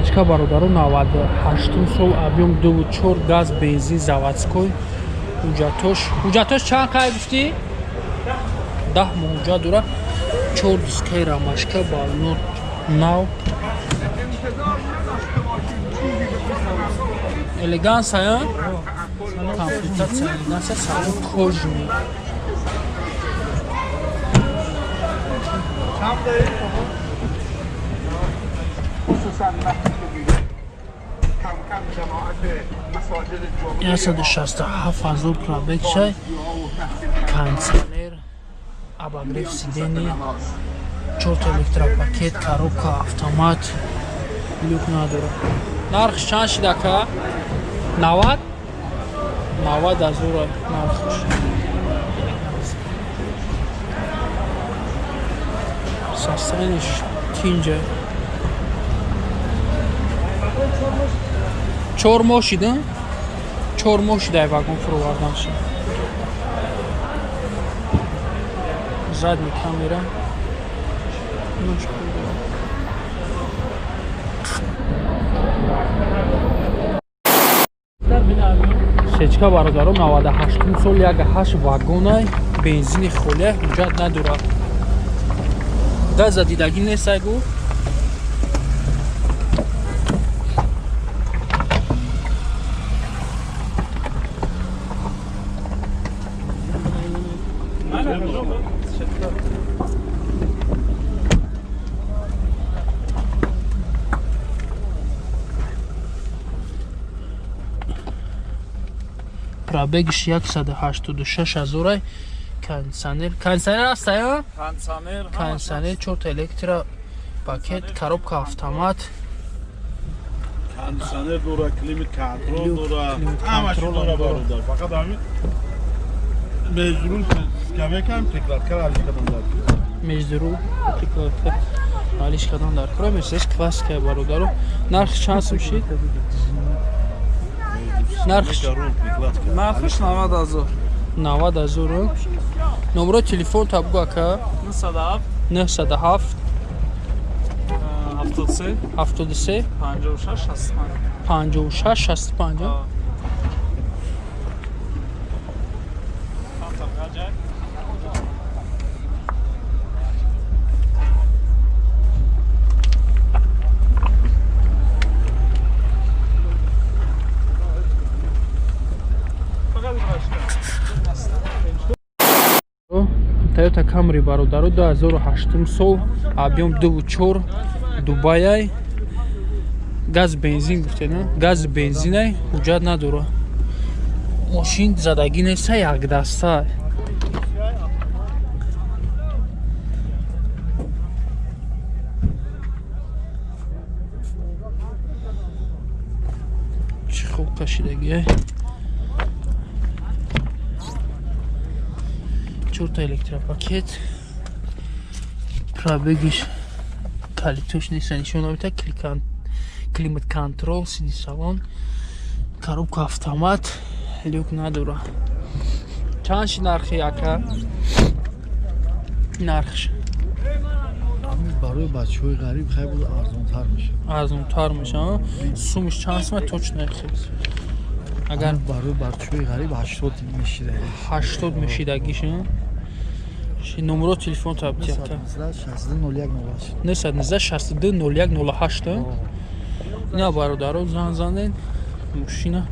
Сечка бародаро 98 сол, объем 2,4, газ, бензин, заводской. Ҳуҷҷатош, ҳуҷҷатош чанд қай гуфтӣ? 10 моҳ ҳуҷҷат дора. 4 дискаи рамашка, балнор нав. Элеганса, а? Комплектация элеганса, салон кожаный. Яксаду шасту ҳафт ҳазор пробег шай, кондиционер, обогрев сидений, чорта электропакет, коробка автомат, люк надорад. Нархш чанд шид, ака? 90? 90 ҳазор нархш. Состояние ш тинҷа. 4 моҳ шида, 4 моҳ шида вагон фуровардан шид. Задний камера. Ну, что сечка бародаро 98 сол, 1,8, вагонай, бензини холия, ҳуҷҷат надорад, газа дидагӣ нестай гуфт. Пробег иш 186 ҳазорай. Кондиционер, кондиционер ҳастай, а? Кондиционер. Кондиционер, чорта электро пакет, коробка автомат. Кондиционер дора, климат контрол Люк, дора, климат ҳамаш контрол дора. Дора. Бародар, фақат ҳамин межрул камекам прикладка алиш кардам дар. Междуру прикладка алиш кардан дар кора. Мерседес классика, бародаро. Нарх чанд сум шид, нархш? Прикладка. Нархш 90 ҳазор. 90 ҳазор. Номерои телефон та бугу, ака. 907. 907. 73. 73. 56 65. 56 65. А. Toyota Camry, бародаро, 2008 сол, объем 2,4, Дубаяй, газ бензин гуфтена, газ бензинай, ҳуҷҷат надора. Мошин задагӣ неста, якдаста. Чӣ хуб кашидагиай. Чорта электропакет. Пробег иш калитош неста, нишон намета. Климат контрол, сиди салон, коробка автомат, люк надора. Чанд ши нархи, ака, нархш? Барои бачаҳои ғариб хай буд, арзонтар мешавад. Арзонтар мешава. Сумаш чанд сума точно хел агар? Барои бачаҳои ғариб 80 мешида. 80 мешидагиш. Номеро телефон табти, ака. 62 01 08. 919 62 01 08. Ина, бародаро, зан занен, мошина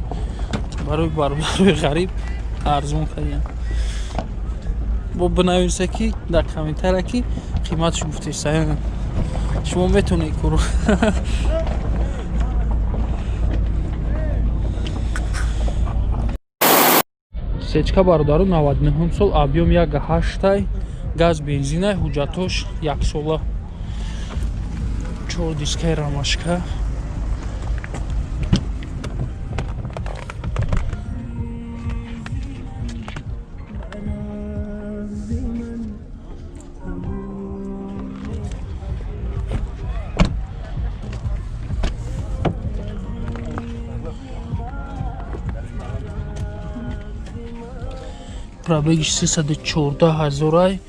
барои бародарои ғариб арзон кардем. Бо бинависе ки дар комментария ки қиматш гуфтеса, шумо метавонед куро. Сечка, бародаро, 99 сол, объем 1,8, газ бензинай, ҳуҷҷатош яксола, чор дискаи рамашка. Пробег иш 314 ҳазорай.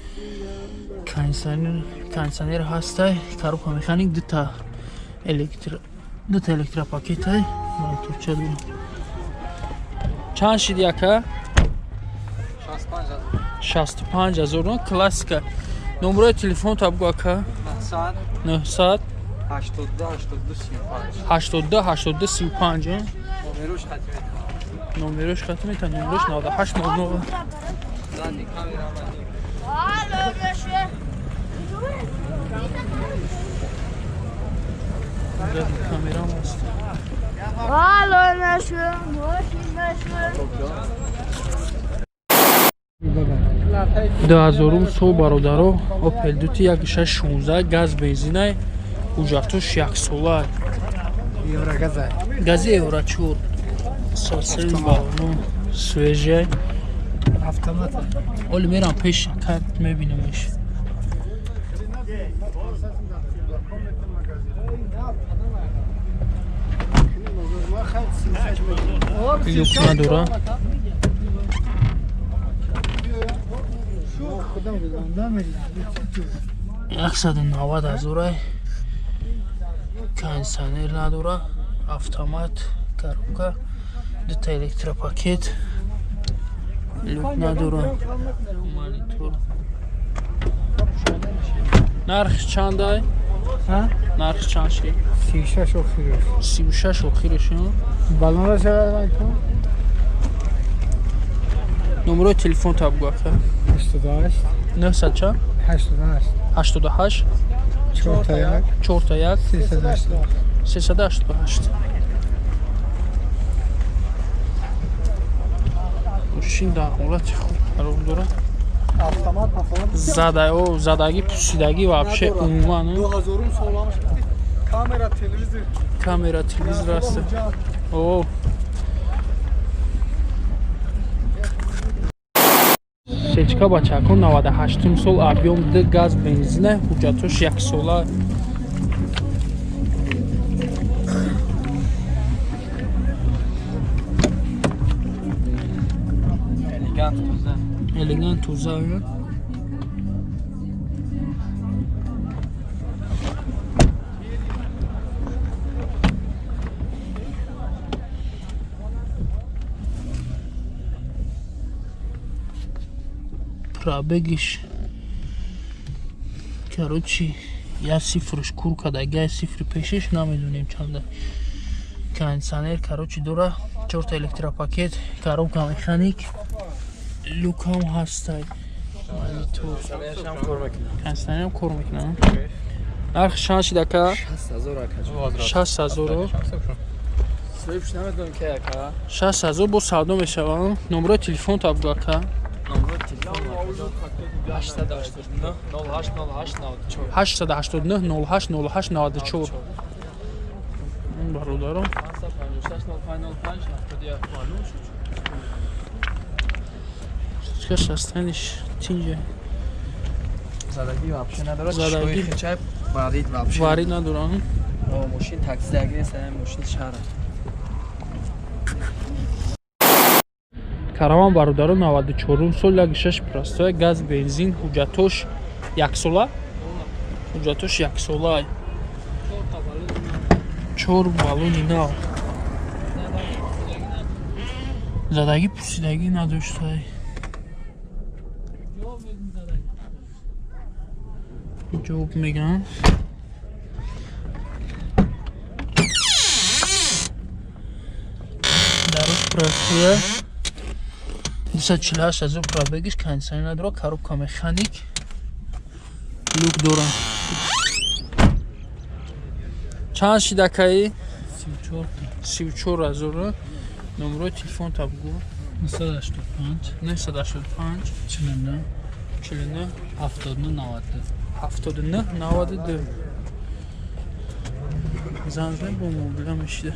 Кондиционер, кондиционер ҳастай, коробка механик, дута электро Дута электропакетай мониторча дорам. Чанд шид яка? 65 ҳазор. Классика. Номерои телефон табгу ака? 900 82 82 35. Номерош хати метавон. Номерош 98 00. Камерам аст. 2000 сол бародаро, Opel Duty 1616 газ бензинай, ҳуҷҷатош яксола. Еврогазай. Гази Евро 4. Сосен балоно свежий. Автомат. Оли мерам пеш кат мебинамеш. Люк надора. Яксаду навад ҳазорай. Кондиционер надора, автомат, коробка, дута электропакет, люк надора, монитор. Нарх чандай? Нарх чанд шид? 36 охираш. 36 охираш. Балонро чақадр кун? Номерои телефон табгу ака. 88 900 чанд? 88 88 4 4 1 1 388 388. Мошин дар ҳолати хуб қарор дорад. Автомат Задао, задаги, пусидаги вообще умуман. 2000 соламаш. Камера, телевизор. Камера, телевизор аст. О. Сечка бачако 98 сол объем 2 газ бензина, ҳуҷҷатош яксола. Элегант туза. Элегант туза. Пробегиш короче я сифрш кур када, я сифри пешиш намедонем чанда. Кондиционер короче дора, чорта электропакет, коробка механик, люкам ҳастай, монитор. Кондиционерам кор мекунам. Нарх чанд шид ака? 60 000 ака. 60 000. Соҳибш намедонам ки ака. 60 000 бо савдо мешавам. Номерои телефон табгу ака. Номерои телефон 889 08 08 94. 889 08 08 94. Бародаро. 556 05 05 71. Маълум шуд. Чика шастаниш тинҷа. Задаги вообще надорад. Задаги. Чой варид вообще. Варид надорам. Мошин такси задаги нест, мошин шаҳр. Караван бародаро 94 сол 16 простой газ бензин, ҳуҷҷатош яксола. Ҳуҷҷатош яксола. 4 баллони нав. Задаги пусидаги надоштай. Ҷавоб мегӯям. Дарош простое. 248 ҳазор пробегиш, кондиционер надора, коробка механик, люк дора. Чанд шид акаи? 34 ҳазор. Номерои телефон табгу. 985 985 49 49 79 92. 79 92. Занг бо мобила мешида.